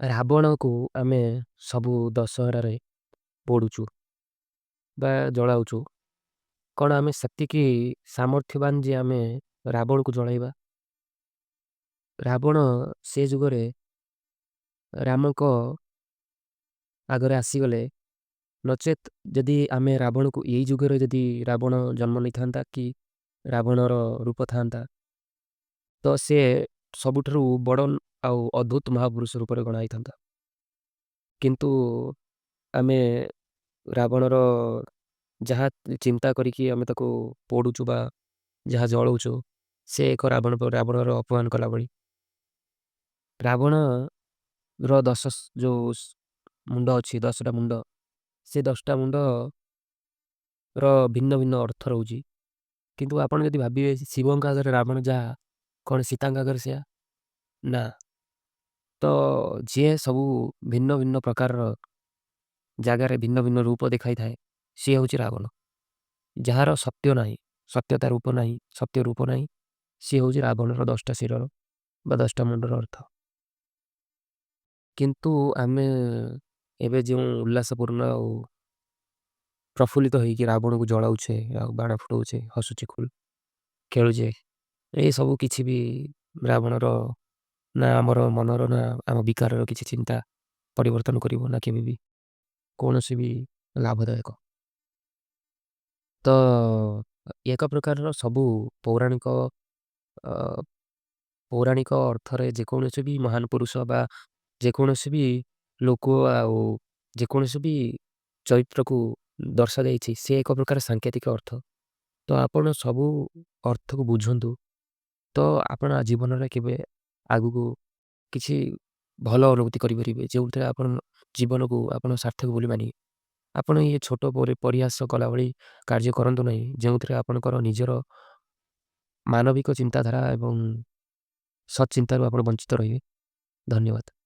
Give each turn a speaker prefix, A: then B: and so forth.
A: ରାବଣକୁ ଆମେ ସବୁ ଦଶହରାରେ ପୋଡ଼ୁଛୁ ବା ଜଳାଉଛୁ। କ'ଣ ଆମେ ସେତିକି ସାମର୍ଥ୍ୟବାନ ଯେ ଆମେ ରାବଣକୁ ଜଳାଇବା? ରାବଣ ସେ ଯୁଗରେ ରାମଙ୍କ ଆଗରେ ଆସିଗଲେ। ନଚେତ୍ ଯଦି ଆମେ ରାବଣକୁ ଏଇ ଯୁଗରେ ଯଦି ରାବଣ ଜନ୍ମ ନେଇଥାନ୍ତା କି ରାବଣର ରୂପ ଥାନ୍ତା, ତ ସେ ସବୁଠାରୁ ବଡ଼ ଆଉ ଅଦ୍ଭୁତ ମହାପୁରୁଷ ରୂପରେ ଗଣା ହେଇଥାନ୍ତା। କିନ୍ତୁ ଆମେ ରାବଣର ଯାହା ଚିନ୍ତା କରିକି ଆମେ ତାକୁ ପୋଡ଼ୁଛୁ ବା ଯାହା ଜଳଉଛୁ, ସେ ଏକ ରାବଣର ଅପମାନ କଲା ଭଳି। ରାବଣର ଦଶ ଯୋଉ ମୁଣ୍ଡ ଅଛି, 10ଟା ମୁଣ୍ଡ, ସେ 10ଟା ମୁଣ୍ଡର ଭିନ୍ନ ଭିନ୍ନ ଅର୍ଥ ରହୁଛି। କିନ୍ତୁ ଆପଣ ଯଦି ଭାବିବେ ଶିବଙ୍କ ଆଗରେ ରାବଣ ଯାହା, କ'ଣ ସୀତାଙ୍କ ଆଗରେ ସେୟା ନା? ତ ଯିଏ ସବୁ ଭିନ୍ନ ଭିନ୍ନ ପ୍ରକାରର ଜାଗାରେ ଭିନ୍ନ ଭିନ୍ନ ରୂପ ଦେଖାଇଥାଏ, ସିଏ ହେଉଛି ରାବଣ। ଯାହାର ସତ୍ୟ ନାହିଁ, ସତ୍ୟତା ରୂପ ନାହିଁ, ସତ୍ୟ ରୂପ ନାହିଁ, ସିଏ ହେଉଛି ରାବଣର 10ଟା ଶିରର ବା 10ଟା ମୁଣ୍ଡର ଅର୍ଥ। କିନ୍ତୁ ଆମେ ଏବେ ଯେଉଁ ଉଲ୍ଲାସପୂର୍ଣ୍ଣ ଆଉ ପ୍ରଫୁଲ୍ଲିତ ହେଇକି ରାବଣକୁ ଜଳାଉଛେ ଆଉ ବାଣ ଫୁଟଉଛେ, ହସୁଛେ, ଖେଳୁଛେ, ଏସବୁ କିଛି ବି ରାବଣର ନା ଆମର ମନର ନା ଆମ ବିକାରର କିଛି ଚିନ୍ତା ପରିବର୍ତ୍ତନ କରିବ ନା କେବେ ବି କୌଣସି ବି ଲାଭଦାୟକ। ତ ଏକ ପ୍ରକାରର ସବୁ ପୌରାଣିକ ଅର୍ଥରେ ଯେକୌଣସି ବି ମହାନ ପୁରୁଷ ବା ଯେକୌଣସି ବି ଲୋକ ଆଉ ଯେକୌଣସି ବି ଚରିତ୍ରକୁ ଦର୍ଶାଯାଇଛି, ସେ ଏକ ପ୍ରକାର ସାଙ୍କେତିକ ଅର୍ଥ। ତ ଆପଣ ସବୁ ଅର୍ଥକୁ ବୁଝନ୍ତୁ, ତ ଆପଣ ଜୀବନରେ କେବେ ଆଗକୁ କିଛି ଭଲ ଅନୁଭୂତି କରିପାରିବେ, ଯେଉଁଥିରେ ଆପଣ ଜୀବନକୁ ଆପଣ ସାର୍ଥକ ବୋଲି ମାନିବେ। ଆପଣ ଇଏ ଛୋଟ ପରିହାସ କଲା ଭଳି କାର୍ଯ୍ୟ କରନ୍ତୁ ନାହିଁ, ଯେଉଁଥିରେ ଆପଣଙ୍କର ନିଜର ମାନବିକ ଚିନ୍ତାଧାରା ଏବଂ ସତ୍ ଚିନ୍ତାରୁ ଆପଣ ବଞ୍ଚିତ ରହିବେ। ଧନ୍ୟବାଦ।